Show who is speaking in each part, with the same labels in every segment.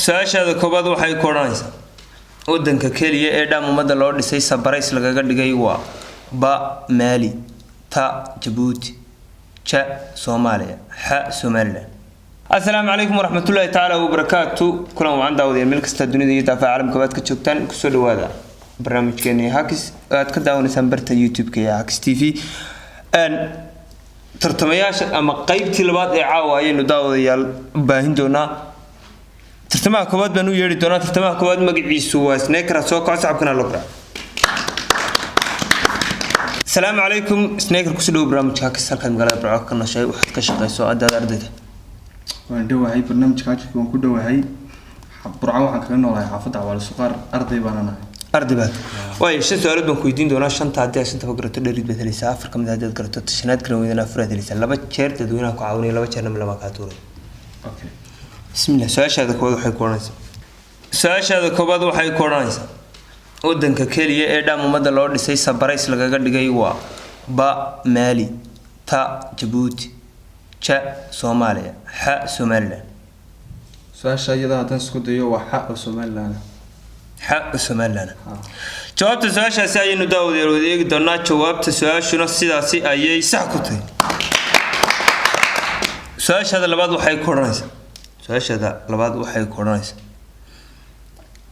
Speaker 1: Su-aashaada koobaad waxay ku odhanaysaa: wadanka keliya ee dam ummadda loo dhisay surprise lagaga dhigay waa: ba, Maali; ta, Jabuuti; ja, Soomaaliya; xa, Somalilan. Asalaamu calaykum waraxmatullaahi tacaala wabarakaatu. Kulan wacan, daawadayaal, meel kasta dunida iyo daafaha caalamka baad ka joogtaan. Kusoo dhawaada barnaamijkeena Hakis, aad ka daawanaysaan barta YouTube-ka ee Hakis TV. Tartamayaasha ama qeybtii labaad ee caawa ayaynu, daawadayaal, baahin doonaa. Tartamaha koowaad baan u yeedhi doonaa. Tartamaha koowaad magaciisu waa Snekra. Soo kaco, sacabkana loo garaa. Asalaamu calaykum, Sneker. Kusoo dhawo barnaamijka Hakis. Halkaad magaalada Burco ka noshay, waxaad ka shaqeyso, adaad ardayda?
Speaker 2: Waan dhowahay barnaamijka Hakis, waan ku dhowahay. Burco waxaan kaga noolahay xaafadda Cawaale Suqaar, arday baana nahay.
Speaker 1: Arday baad. Waayo, shan su-aalood baan ku weydiin doonaa. Shanta haddii aad shantaba garato, dherid baad helaysaa. Afar ka mid haddii aad garato, shanaad garan weydana, afraad helaysaa. Laba jeer dadweynaha ku caawinaya, laba jeerna laba kaa tuuray.
Speaker 2: Okay.
Speaker 1: Bismillah. Su-aashaada koowaad waxay ku odhanaysaa, su-aashaada koowaad waxay ku odhanaysaa: wadanka keliya ee dam ummadda loo dhisay surprise lagaga dhigay waa: ba, Maali; ta, Jabuuti; ja, Soomaaliya; xa, Somalilan.
Speaker 2: Su-aasha iyada haddaan isku dayo, waa xa oo Somaliland.
Speaker 1: Xa oo Somalilan. Jawaabta su-aashaasi ayaynu, daawadayaal, wada eegi doonaa. Jawaabta su-aashuna sidaasi ayay sax ku tahay. Su-aashaada labaad waxay ku odhanaysaa, su-aashaada labaad waxay ku odhanaysaa: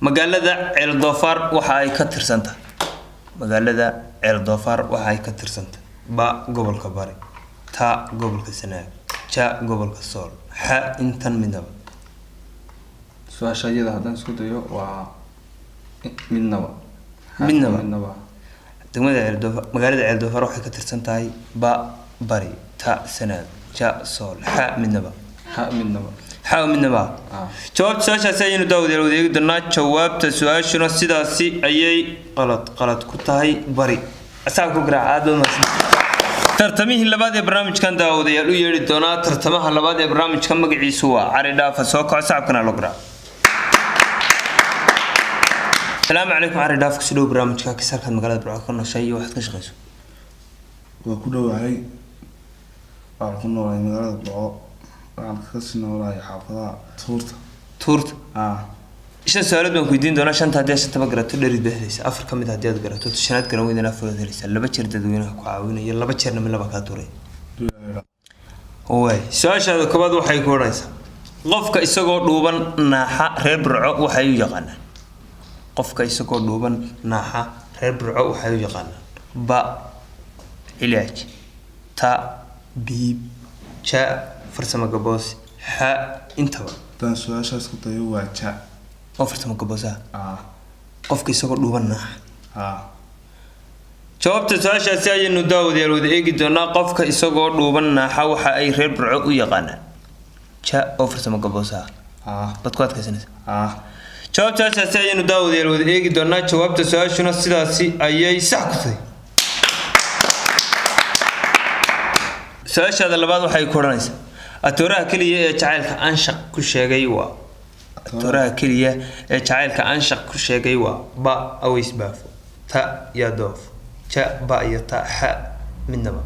Speaker 1: magaalada Ceeldoofaar waxa ay ka tirsantahay, magaalada Ceeldoofaar waxa ay ka tirsantahay: ba, gobolka Bari; ta, gobolka Sanaag; ja, gobolka Sool; xa, intan midnaba.
Speaker 2: Su-aasha iyada haddaan isku dayo, waa midnaba.
Speaker 1: Midnaba.
Speaker 2: Midnaba.
Speaker 1: Degmada Ceeldoofaar, magaalada Ceeldoofaar waxay ka tirsan tahay: ba, Bari; ta, Sanaag; ja, Sool; xa, midnaba.
Speaker 2: Xa, midnaba.
Speaker 1: Xa, midnaba.
Speaker 2: Ah.
Speaker 1: Jawaabta su-aashaasi ayaynu, daawadayaal, wada eegi doonaa. Jawaabta su-aashuna sidaasi ayay qalad qalad ku tahay. Bari asaga ku garaaca. Aad baad mahadsan. Tartamihii labaad ee barnaamijkan, daawadayaal, u yeedhi doonaa. Tartamaha labaad ee barnaamijka magaciisu waa Cari Dhaafa. Soo kaco, sacabkana loo garaaco. Asalaamu calaykum, Cari Dhaaf. Kusoo dhow barnaamijka Hakis. Halkaad magaalada Burco ka noshay iyo waxaad ka shaqeyso?
Speaker 3: Waa ku dhowahay. Waxaan ku noolahay magaalada Burco, waxaan kasii noolahay xaafadaha Tuurta.
Speaker 1: Tuurta.
Speaker 3: Ah.
Speaker 1: Shan su-aalood baan ku weydiin doonaa. Shanta haddii aad shantaba garato, dherid baad helaysaa. Afar ka mid haddii aad garato, shanaad garan weydana, afraad helaysaa. Laba jeer dadweynaha ku caawinaya, laba jeerna mid laba kaa tuuray. Waay, su-aashaada koobaad waxay ku odhanaysaa: qofka isagoo dhuuban naaxa reer Burco waxay u yaqaanaan, qofka isagoo dhuuban naaxa reer Burco waxay u yaqaanaan: ba, cilaaj; ta, biib; ja, farsamo gaboos; xa, intaba.
Speaker 3: Haddaan su-aashaas ku dayo, waa ja.
Speaker 1: Oo farsamo gaboosaha?
Speaker 3: Ah.
Speaker 1: Qofka isagoo dhuuban naaxa.
Speaker 3: Ah.
Speaker 1: Jawaabta su-aashaasi ayaynu, daawadayaal, wada eegi doonaa. Qofka isagoo dhuuban naaxa waxa ay reer Burco u yaqaanaan ja oo farsamo gaboosaha.
Speaker 3: Ah.
Speaker 1: Baad ku adkaysanaysa?
Speaker 3: Ah.
Speaker 1: Jawaabta su-aashaasi ayaynu, daawadayaal, wada eegi doonaa. Jawaabta su-aashuna sidaasi ayay sax ku tahay. Su-aashaada labaad waxay ku odhanaysaa: atooraha keliya ee jacaylka anshaq ku sheegay waa, atooraha keliya ee jacaylka anshaq ku sheegay waa: ba, Aways Baafo; ta, Yadoof; ja, ba iyo ta; xa, midnaba.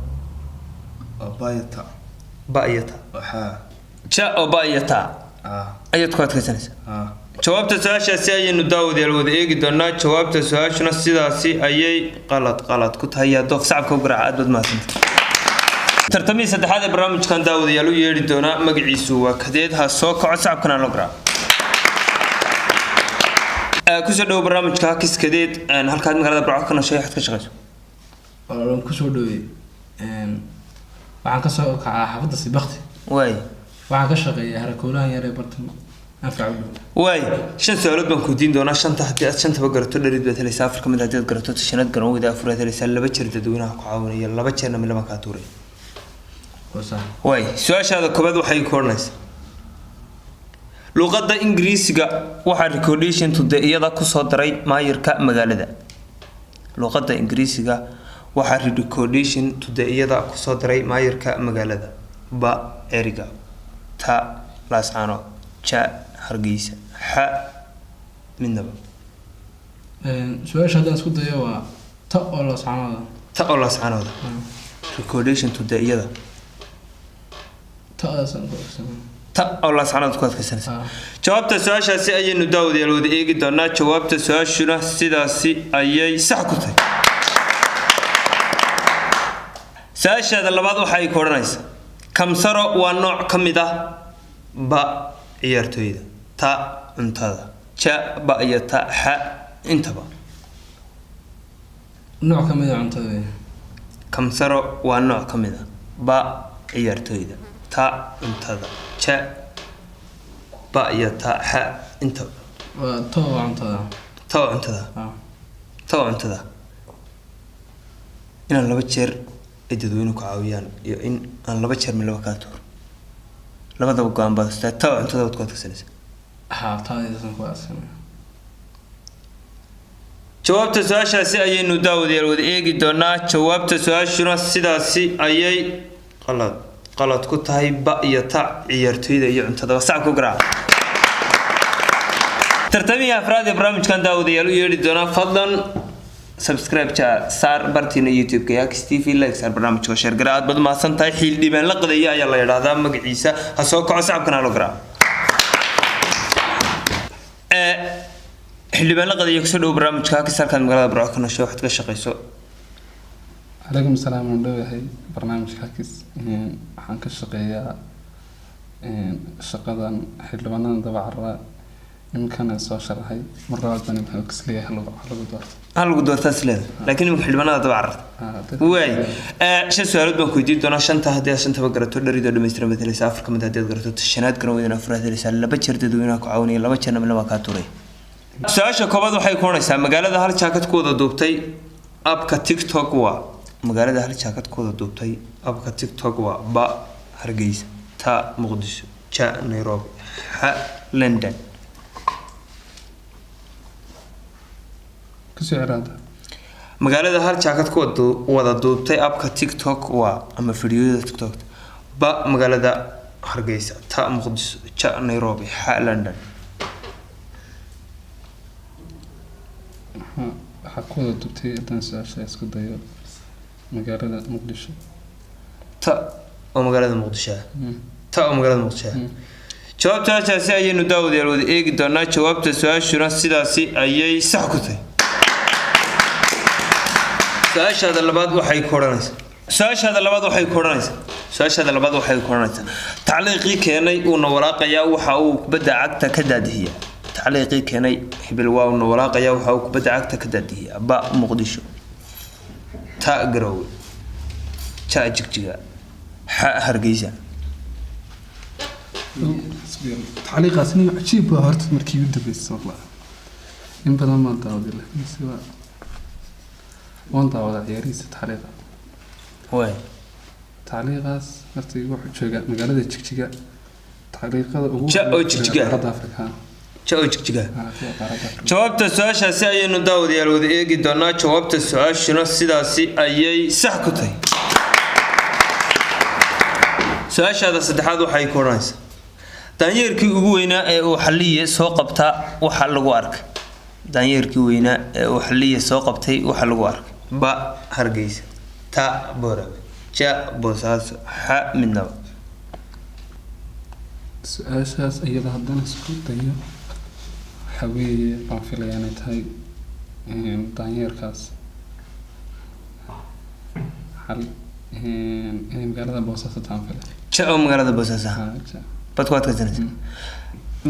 Speaker 3: Waa ba iyo ta.
Speaker 1: Ba iyo ta.
Speaker 3: Waxaa.
Speaker 1: Ja oo ba iyo ta.
Speaker 3: Ah.
Speaker 1: Ayaad ku adkaysanaysaa?
Speaker 3: Ah.
Speaker 1: Jawaabta su-aashaasi ayaynu, daawadayaal, wada eegi doonaa. Jawaabta su-aashuna sidaasi ayay qalad qalad ku tahay. Yadoof, sacabka u garaaca. Aad baad mahadsantay. Tartamihii saddexaad ee barnaamijkan, daawadayaal, u yeedhi doonaa. Magaciisu waa Kadeed. Ha soo kaco, sacabkana loo garaaco. Kusoo dhawo barnaamijka Hakis, Kadeed. Halkaad magaalada Burco ka noshay, waxaad ka shaqeyso?
Speaker 4: Walaalan, kusoo dhaweey. Waxaan kasoo kacaa xaafadda Sibakti.
Speaker 1: Waay.
Speaker 4: Waxaan ka shaqeeyaa harakoolahan yar ee bartan anfac u dhow.
Speaker 1: Waay, shan su-aalood baan ku weydiin doonaa. Shanta haddii aad shantaba garato, dherid baad helaysaa. Afar ka mid haddii aad garato, shanaad garan weyda, afraad helaysaa. Laba jeer dadweynaha ku caawinaya, laba jeerna mid laba kaa tuuray.
Speaker 4: Oo sax.
Speaker 1: Waay, su-aashaada koobaad waxay ku odhanaysaa: luqadda Ingiriisiga waxaa recordation to the iyada kusoo daray maayirka magaalada. Luqadda Ingiriisiga waxaa recordation to the iyada kusoo daray maayirka magaalada: ba, Eriga; ta, Laascaanood; ja, Hargeysa; xa, midnaba.
Speaker 4: Su-aasha haddaan isku dayo, waa ta oo Laascaanooda.
Speaker 1: Ta oo Laascaanooda, recordation to the iyada.
Speaker 4: Ta'daasaan ku ogsanaa.
Speaker 1: Ta oo Laascanood ku adkaysanaysa?
Speaker 4: Ah.
Speaker 1: Jawaabta su-aashaasi ayaynu daawadayaal wada eegi doonaa. Jawaabta su-aashuna sidaasi ayay sax ku tahay. Su-aashaada labaad waxa ay ku odhanaysaa: kamsaro waa nooc ka mid ah ba ciyaartooyda, ta cuntada, ja ba iyo ta, xa intaba.
Speaker 4: Nooc ka mid a cuntada wey.
Speaker 1: Kamsaro waa nooc ka mid ah ba ciyaartooyda, ta cuntada, ja ba iyo ta, xa intaba.
Speaker 4: Waa to waa cuntada.
Speaker 1: Ta waa cuntada?
Speaker 4: Ah.
Speaker 1: Ta waa cuntada. Inaan laba jeer ay dadweynuhu ku caawiyaan iyo in aan laba jeer mi laba kaa tuuro, labadaba go-aan baad haystaa. Ta waa cuntada waad ku adkaysanaysaa?
Speaker 4: Ha, taadaysan ku adkaysanaya.
Speaker 1: Jawaabta su-aashaasi ayaynu daawadayaal wada eegi doonaa. Jawaabta su-aashuna sidaasi ayay qalad ku tahay. Ba iyo ta, ciyaartooyda iyo cuntadaba. Sac ku garaac. Tartamihii afraad ee barnaamijkan daawadayaal u yeedhi doonaa. Fadlan subscribe ja saar bartiina YouTube-ka Yakis TV, like saar barnaamijka, share gara. Aad baad mahadsan tahay. Xildhibaan la qadaya ayaa la yidhaahdaa magaciisa. Ha soo kaco, sacabkana ha loo garaaco. Xildhibaan la qadaya, kusoo dhow barnaamijka Hakis. Halkaad magaalada Burco ka nasho, waxaad ka shaqayso?
Speaker 5: Calaykum salaam, waan dhowahay barnaamijka Hakis. Waxaan ka shaqeeyaa shaqadan xildhibaanadan dabacara iminkana soo sharaxay mar labaad baan waxaan isleeyahay halagu doorto.
Speaker 1: Ha lagu doortaa sileeda, laakiin imika xildhibaanada daba cararta.
Speaker 5: Ah, dadka-
Speaker 1: Waay, shan su-aalood baan ku weydiin doonaa. Shanta haddii aad shantaba garato, dharidoo dhammaystiran baad helaysaa. Afar kamid haddii aad garato, shanaad garan weydana afraad helaysaa. Laba jeer dadweynaha ku caawinaya, laba jeerna midna waa kaa tuuray. Su-aasha koobaad waxay ku odhanaysaa: magaalada hal jaakad ku wada duubtay abka TikTok waa, magaalada hal jaakad ku wada duubtay abka TikTok waa: ba Hargeysa, ta Muqdisho, ja Nairobi, xa London.
Speaker 5: Kusoo ciraada.
Speaker 1: Magaalada hal jaakad ku wada duubtay abka TikTok waa, ama fidiyoyada TikTok, ba magaalada Hargeysa, ta Muqdisho, ja Nairobi, xa London.
Speaker 5: Waxaa ku wada dubtay haddaan su-aasha isku dayo magaalada Muqdisho.
Speaker 1: Ta oo magaalada Muqdisho ah? Ta oo magaalada Muqdisho ah. Jawaabta su-aashaasi ayaynu daawadayaal wada eegi doonaa. Jawaabta su-aashuna sidaasi ayay sax ku tahay. Su-aashaada labaad waxay ku odhanaysaa, su-aashaada labaad waxay ku odhanaysaa, su-aashaada labaad waxay ku odhanaysaa: tacliiqii keenay uuna walaaqayaa waxa uu kubadda cagta ka daadihiyaa. Tacliiqii keenay hebel waa uuna walaaqayaa waxa uu kubadda cagta ka daadihiyaa: ba Muqdisho, ta Garowe, ja Jigjiga, xa Hargeysa.
Speaker 5: Tacliiqaasni cajiib baa horta markii ugu dambeysay, wallah in badan baan daawaday, laakiin si waa waan daawadaa ciyaarihiisa tacliiqa.
Speaker 1: Waay.
Speaker 5: Tacliiqaas horta wuxuu joogaa magaalada Jigjiga, tacliiqada ugu
Speaker 1: Ja oo Jigjiga.
Speaker 5: Qaaradda Afrika.
Speaker 1: Ja oo Jigjiga.
Speaker 5: Ah, kuwa qaaradda Afrika.
Speaker 1: Jawaabta su-aashaasi ayaynu daawadayaal wada eegi doonaa. Jawaabta su-aashuna sidaasi ayay sax ku tahay. Su-aashaada saddexaad waxay ku odhanaysaa: daanyeerkii ugu weynaa ee uu xalliye soo qabtaa waxa lagu arkay, daanyeerkii weynaa ee uu xalliye soo qabtay waxa lagu arkay: ba Hargeysa, ta Boorame, ja Boosaaso, xa midnaba.
Speaker 5: Su-aashaas iyada haddana isku dayo waxa weeye baan filayaa inay tahay daanyeerkaas xal inay magaalada Boosaaso taan filay.
Speaker 1: Ja oo magaalada Boosaaso.
Speaker 5: Ha, ja.
Speaker 1: Baad ku adkaysanaysa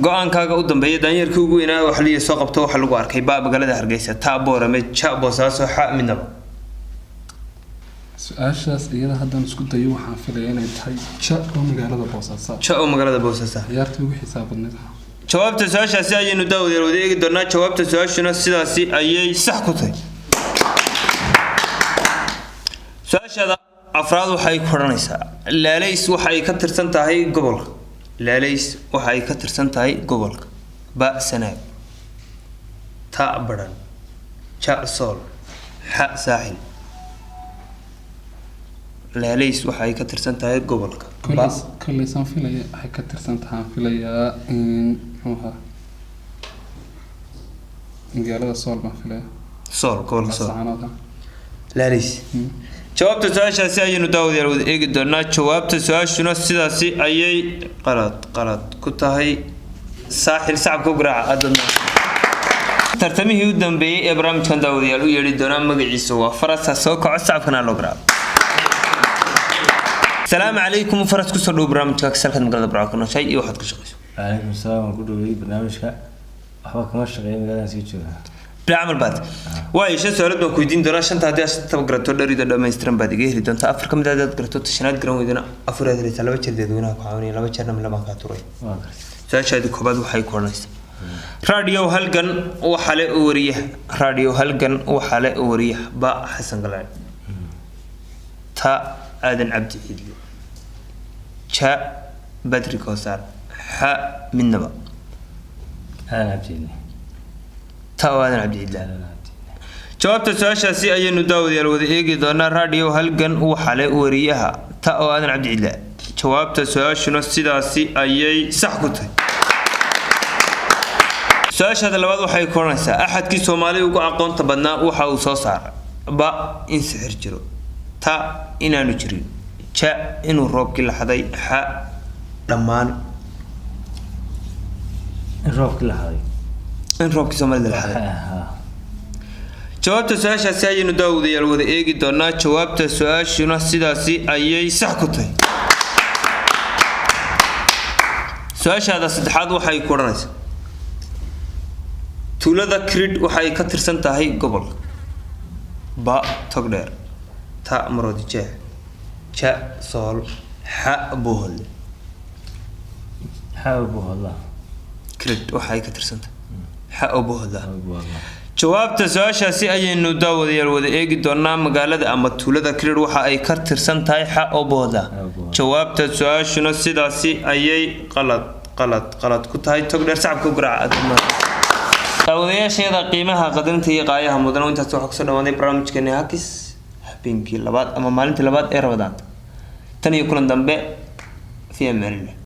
Speaker 1: go-aankaaga u dambeeya? Daanyeerkii ugu weynaa wax liya soo qabto waxa lagu arkay ba magaalada Hargeysa, ta Boorame, ja Boosaaso, xa midnaba.
Speaker 5: Su-aashaas iyada haddaan isku dayo waxaan filaya inay tahay ja oo magaalada Boosaaso.
Speaker 1: Ja oo magaalada Boosaaso.
Speaker 5: Ciyaartii ugu xiisaha badneyd.
Speaker 1: Jawaabta su-aashaasi ayaynu daawadayaal wada eegi doonaa. Jawaabta su-aashuna sidaasi ayay sax ku tahay. Su-aashaada afraad waxay ku odhanaysaa: Laalays waxa ay ka tirsan tahay gobolka, Laalays waxa ay ka tirsan tahay gobolka: ba Sanaag, ta Badhan, ja Sool, xa Saaxil. Laalays waxa ay ka tirsan tahay gobolka ba
Speaker 5: Kolley saan filaya waxay ka tirsan tahaan filayaa in muxuu ahaa magaalada Sool baan filaya.
Speaker 1: Sool, gobolka Sool.
Speaker 5: Laascaanood.
Speaker 1: Laalays. Jawaabta su-aashaasi ayaynu daawadayaal wada eegi doonaa. Jawaabta su-aashuna sidaasi ayay qalad qalad ku tahay. Saaxil, sacabka u garaaca aad badnaa. Tartamihii u dambeeyey ee barnaamijkan daawadayaal u yeedhi doonaa magaciisa waa Faras. Ha soo kaco, sacabkana loo garaaco. Salaamu calaykum Faras, kusoo dhow barnaamijka kasalkaad magaalada Burco ku nooshahay iyo waxaad ka shaqeyso.
Speaker 6: Calaykum salaam, waan ku dhaweeyey barnaamijka. Waxba kama shaqeeya, magaaladan sii jooga.
Speaker 1: Bilcamal baad waayo. Shan su-aalood baan ku weydiin doonaa. Shanta haddii aad shantaba garato, dharida dhammaystiran baad iga heli doontaa. Afar ka mid ah haddaad garato, tashanaad garan weydana, afar aad helaysaa. Laba jeer dadweynaha ku caawinaya, laba jeerna labaan kaa turay.
Speaker 6: Waa gartay.
Speaker 1: Su-aashaadii koobaad waxay ku odhanaysaa: Raadiyo Halgan waxaa le wariyaha. Raadiyo Halgan waxaa le wariyaha: ba Xasan Galaadh, ta Aadan Cabdi Ciidle, ja Badri Koosaar, xa midnaba.
Speaker 6: Aadan Cabdiile.
Speaker 1: Ta oo Aadan Cabdi Ciidle.
Speaker 6: Aadan Cabdiile.
Speaker 1: Jawaabta su-aashaasi ayaynu daawadayaal wada eegi doonaa. Raadiyo Halgan waxaa le wariyaha ta oo Aadan Cabdi Ciidle. Jawaabta su-aashuna sidaasi ayay sax ku tahay. Su-aashaada labaad waxay ku odhanaysaa: axadkii Soomaali ugu aqoonta badnaa waxa uu soo saaray: ba in sixir jiro, ta inaanu jirin, ja inuu roobkii laxaday, xa dhammaan.
Speaker 6: In roobkii la haday.
Speaker 1: In roobkii Soomaalida laxaday.
Speaker 6: Ha.
Speaker 1: Jawaabta su-aashaasi ayaynu daawadayaal wada eegi doonaa. Jawaabta su-aashuna sidaasi ayay sax ku tahay. Su-aashaada saddexaad waxay ku odhanaysaa: tuulada Crid waxay ka tirsan tahay gobolka: ba Togdheer, ta Maroodi Jeex, ja Sool, xa Buuhoodle.
Speaker 6: Xa Buuhoodla.
Speaker 1: Crid waxay ka tirsan tahay xa oo Buuhoodla.
Speaker 6: Xa Buuhoodla.
Speaker 1: Jawaabta su-aashaasi ayaynu daawadayaal wada eegi doonaa. Magaalada ama tuulada Crid waxa ay ka tirsan tahay xa oo Buuhoodla. Jawaabta su-aashuna sidaasi ayay qalad qalad qalad ku tahay. Togdheer, sacabka u garaaca. Daawadayaasheeda qiimaha, qadarinta iyo qaayaha mudan, intaas waxaa kusoo dhawaaday barnaamijkeeni Hakis, habeenkii labaad ama maalintii labaad ee Ramadaanta. Tan iyo kulan dambe, fi amaanillah.